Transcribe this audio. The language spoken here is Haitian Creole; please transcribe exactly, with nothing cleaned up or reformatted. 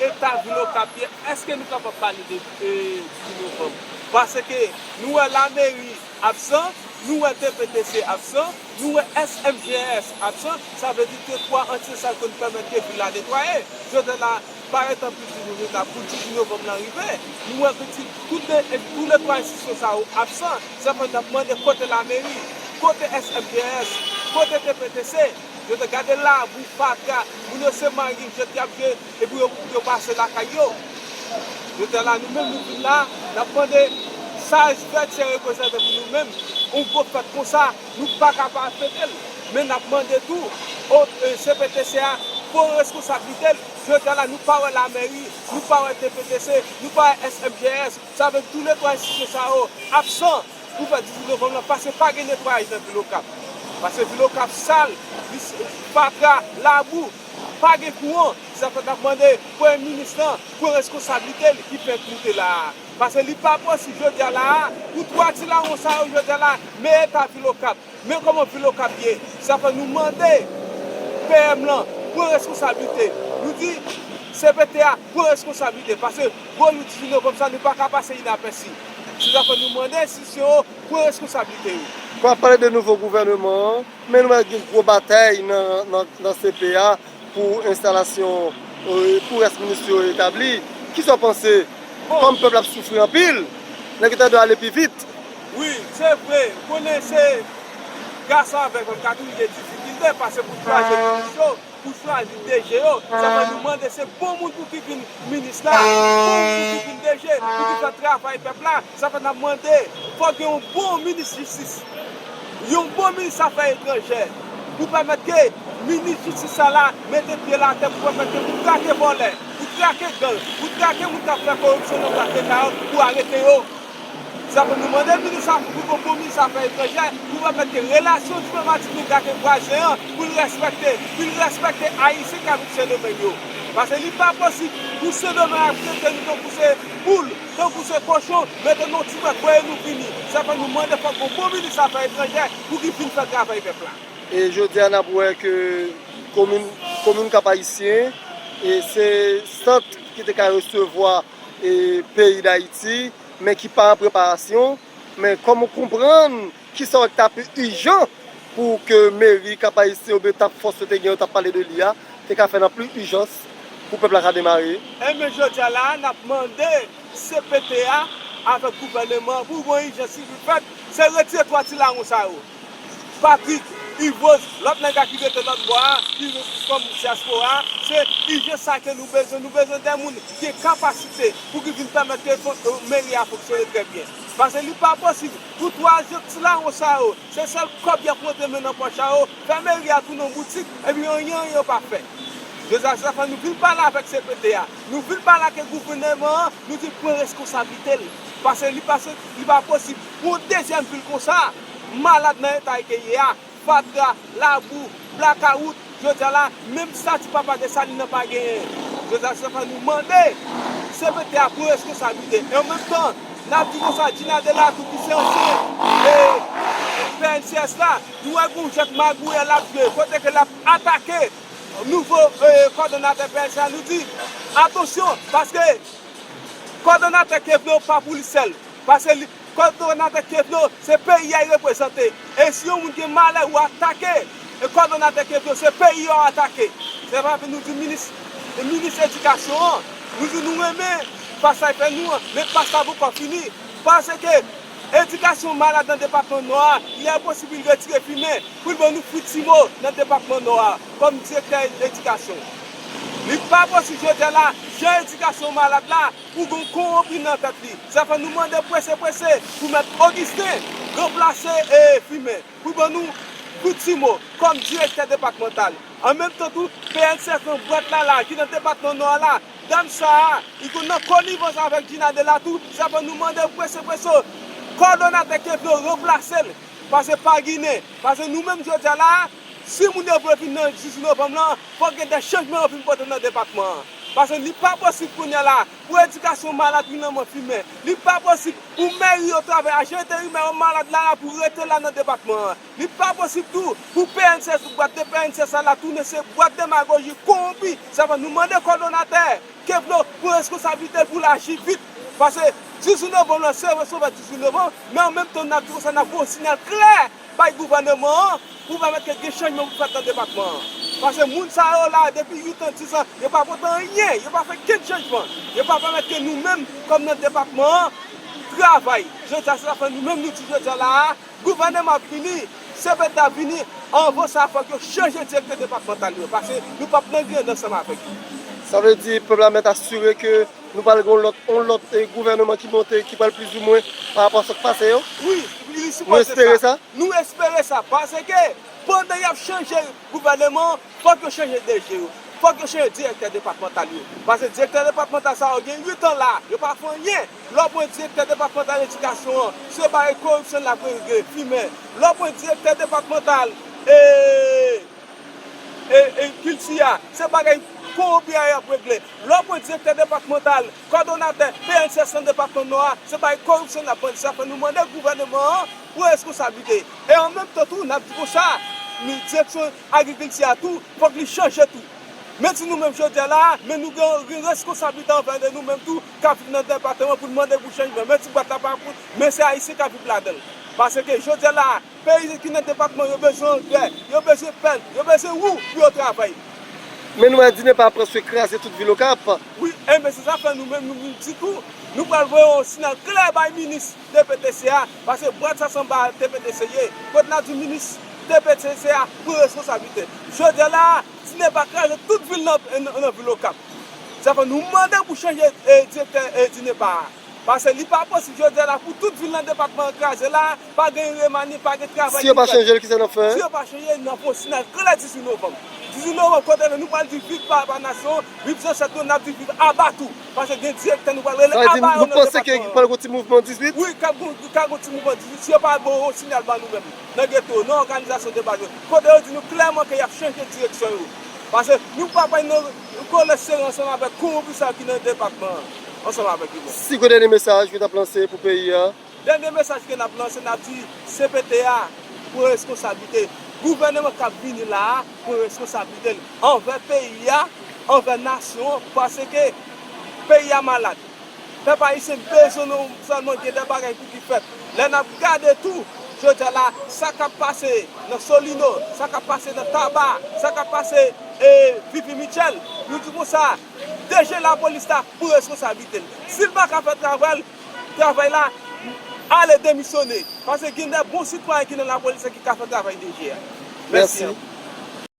eta vil Okap ye, èske nou kapab pale de, e, dizuit novanm? Paske nou wè lameri absan, nou wè T P T C absan, nou wè S M G S absan, sa vle di ke twa antite sa yo ki pèmèt ke vil la netwaye. Jodi a la, pa ret anpil jou nou la pou dizuit novanm lan rive. Nou wè ke ti, tout le, tou le twa enstitisyon sa yo absan. Sa fè n ap mande kote lameri, kote S M G S, kote T P T C. Yo te gade labou, fatra, moun yo se mari jwèt y ap jwe, epi yo, yo pase lakay yo. Jodi a la, nou menm nou vin la, n ap mande sa Vètyè reprezante pou nou menm. Yon gwo fèt konsa, nou pa ka pa fete l. Men n ap mande tou, o, e, C P T C a, pran reskonsablite l. Jodi a la, nou pa wè lameri, nou pa wè T P T C, nou pa wè S M G S. Sa vle di tou le twa enstitisyon sa yo absan pou fè dizuit novanm lan, paske pa gen netwayaj nan vil Okap. Paske vil Okap sal, li s-, fatra, labou, pa gen kouran. Sa fè n ap mande premye minis lan pran reskonsablite l ki fè n moute la a. Paske li pa posib jodi a la a, pou twa ti lawon sa yo jodi a la, men eta vil Okap, men kòman vil Okap ye. Sa fè nou mande P M lan pran reskonsablite. Nou di C P T a pran reskonsablite, paske gwo jou dizuit novanm sa, nou pa ka pase inapèsi. Se sa fè nou mande enstitisyon yo pran reskonsablite yo. Kòm w ap pale de nouvo gouvèneman an, men nou wè gen gwo batay nan, nan, nan C P A pou enstalasyon, e, pou rès minis yo etabli. Kisa w panse? Bon. Kòm pèp la ap soufri anpil, nèg yo ta dwe ale pi vit. Wi, se vre. Konnen se gason avèk fanm ka toujou gen difikilte, paske pou chwazi minis yo, pou chwazi D G yo, sa fè nou mande se bon moun pou ki vin minis la, bon moun pou ki vin D G, pou ki fè travay pèp la. Sa fè n ap mande, fòk gen yon bon minis jistis, yon bon minis afè etranjè, pou pèmèt ke minis jistis sa la mete pye l atè, pou pèmèt ke pou trake vòlè, pou trake gang, pou trake moun k ap fè koripsyon nan plase ta yo, pou arete yo. Sa fè nou mande minis sa pou gon bon minis afè etranjè, pou pèmèt ke relasyon diplomatik nou gen ak vwazen an, pou l respekte, pou l respekte Ayisyen k abite Sendomeng yo. Paske li pa posib pou Sendomeng ap trete nou tankou se poul, tankou se kochon, mete nou ti bwèt voye nou vini. Sa fè nou mande fòk gon bon minis afè etranjè pou ki vin fè travay pèp la. E jodi a n ap wè ke komin, komin Kap Ayisyen, e se sant ki te ka resevwa, e peyi Dayiti, men ki pa an preparasyon. Men kòm ou konprann, kisa w wè ki ta pi ijan pou ke meri Kap Ayisyen oubyen tap fòs yo te gen, yo t ap pale de li a, te ka fè nan pli ijans pou pèp la ka demare? Enben, jodi a la, n ap mande C P T a avèk gouvèneman an pou gon ijans ki fèt, se retire twa ti lawon sa yo. Patrick, Yvos, lòt nèg la ki rete lòt bò a, ki kòm dyaspora a, se ijans sa ke nou bezwen. Nou bezwen de moun ki gen kapasite pou ki vin pèmèt ke fon-, meri a fonksyone trè byen. Paske li pa posib pou twa ti lawon sa yo, se sèl kòb y ap rantre men nan pòch a yo, fè meri a tounen yon boutik, epi anyen, anyen yo pa fè. Jodi a, se sa fè nou vin pale avèk C P T a, nou vin pale ak gouvèneman an, nou di l pran reskonsablite l. Paske li pa, li pa posib pou yon dezyèm vil konsa, malad nan eta ke l ye a, fatra, labou, blakawout, jodi a la, menm estati Papa Desalin nan pa genyen. Jodi a, se sa fè nou mande C P T a pran reskonsablite. E an menm tan, n ap di konsa, Djina Delatou ki se ansyen, e, P N C S la, nou wè gon jwèt magouyè l ap jwe, kote ke l ap atake nouvo, e, kòdonatè P N C S la, nou di, atansyon, paske kòdonatè Kevlo pa pou li sèl. Paske li, kòdonatè Kevlo, se peyi a l reprezante. E si yon moun gen malè ou atake, e kòdonatè Kevlo, se peyi a w atake. Se sa fè nou di minis, minis edikasyon an, nou di nou renmen pas sa l fè nou an, men pas la poko fini. Paske edikasyon malad nan depatman Nò a, li enposib pou l retire fimen, pou l ban nou Fritimo nan depatman Nò a, kòm direktè edikasyon. Li pa posib jodi a la, jan edikasyon malad la, pou gon kowonpi nan tèt li. Sa fè nou mande prese, prese, pou mèt Augustin ranplase, e, Fimen, pou ban nou Fritimo kòm direktè depatmantal. An menm tan tou, P N C S nan bwat la la, ki nan depatman Nò a la, dam sa a, li konn nan konivans avèk Djina Delatou, sa fè nou mande prese, prese, kòdonatè Kevlo ranplase l, paske pa ginen, paske nou menm jodi a la, si moun yo vle vin nan dizuit novanm lan, fòk gen de chanjman yo vin pote nan depatman an. Paske li pa posib kounye a la pou edikasyon malad vin nan men fimen. Li pa posib pou meri yo travay, ajan enterimè yo malad la, la pou rete la nan depatman an. Li pa posib tou pou P N C S, bwat de P N C S la, la tounen se bwat demagoji kowonpi. Sa fè nou mande kòdonatè Keplo pran responsablite pou l aji vit. Paske dizuit novanm lan, se vre, se fè dizuit novanm, men an menm tan, n ap di konsa, n ap voye yon siyal klè bay gouvènman an pou pèmèt ke gen chanjman pou fèt nan depatman an. Paske moun sa yo la, depi uit an, diz an, yo pa pote anyen, yo pa fè kenn chanjman. Yo pa pèmèt ke nou menm, kòm nan depatman an, travay. Jodi a, se sa fè nou menm nou di jodi a la a, gouvènman ap vini, C P T ap vini, anvan sa, fòk yo chanje direktè depatmantal yo, paske nou p ap nan grenn ansanm avèk yo. Sa vle di, pèp la mèt asire ke nou pral gen yon lòt, yon lòt, eh, gouvènman ki monte, ki pral plizoumwen pa rapò a sa k pase yo? Wi, li Nou sipoze espere sa. Sa? Nou espere sa, paske pandan y ap chanje gouvènman an, fòk yo chanje D G yo, fòk yo chanje direktè depatmantal yo. Paske direktè depatmantal sa yo gen uit an la, yo pa fè anyen. Lè w pran direktè depatmantal edikasyon an, se bagay koripsyon l ap regle, fimen. Lè w pran direktè depatmantal, e, e, e, kilti a, se bagay kowonpi a y ap regle. Lè w pran direktè depatmantal, kòdonatè P N C S nan depatman Nò a, se bagay koripsyon n ap mande. Sa fè nou mande gouvènman an pran responsablite. E an menm tan tou, n ap di konsa, mi-, direksyon agrikilti a tou, fòk li chanje tou. Men si nou menm jodi a la, men nou gen, gen responsablite anvè de nou menm tou, k ap viv nan depatman pou n mande pou chanjman. Men ti bwat la pa pou, men se Ayisyen k ap viv ladan l. Paske jodi a la, peyi ki nan depatman yo bezwen angrè, yo bezwen pèl, yo bezwen wou pou yo travay. Men nou wè DINEPA ap prèske kraze tout vil Okap. Wi, enben se sa fè nou menm nou vin di tou, nou pral voye yon siyal klè bay minis T P T C a, paske bwat sa se anba T P T C ye. Kote n ap di minis T P T C a pran responsablite. Jodi a la, DINEPA kraze tout vil nan, nan, nan vil Okap. Sa fè nou mande pou chanje, eh, direktè, eh, DINEPA a. Paske li pa posib jodi a la pou tout vil nan depatman an kraze la, pa gen remani, pa gen travay ki fèt. Si yo pa chanje l, kisa n ap fè? Si yo pa chanje, n ap fè yon siyal klè dizuit novanm. Dizuit novanm, kote nou pral di viv pa, pa nasyon, viv zansèt nou, n ap di viv aba tou. Paske gen direktè nou pral rele aba yo nan depatman an. Sa vle di, nou panse ke pral gen yon ti mouvman dizuit? Wi, ka gon, ka gon ti mouvman dizuit, si yo pa ba yon siyal ba nou menm, nan geto, nan òganizasyon de baz yo. Kote yo di nou klèman ke y ap chanje direksyon yo. Paske nou pa pral nan kole sere ansanm avèk kowonpi sa yo ki nan depatman an, ansanm avèk yo menm. Si gon dènye mesaj ke n ap lanse pou peyi a? Dènye mesaj ke n ap lanse, n ap di C P T a pran responsablite. Gouvènman k ap vini la a pran responsablite l anvè peyi a, anvè nasyon an, paske peyi a malad. Pèp ayisyen bezwen nou sèlman gen de bagay pou ki fèt. Lè n ap gade tou, jodi a la, sa k ap pase nan Solino, sa k ap pase nan Taba, sa k ap pase, e, Vivi Mitchell, nou di konsa, D G lapolis la pran responsablite l. Si l pa ka fè travay l, travay la, ale demisyone. Paske gen de bon sitwayen ki nan lapolis la ki ka fè travay D G a. Mèsi. Mèsi.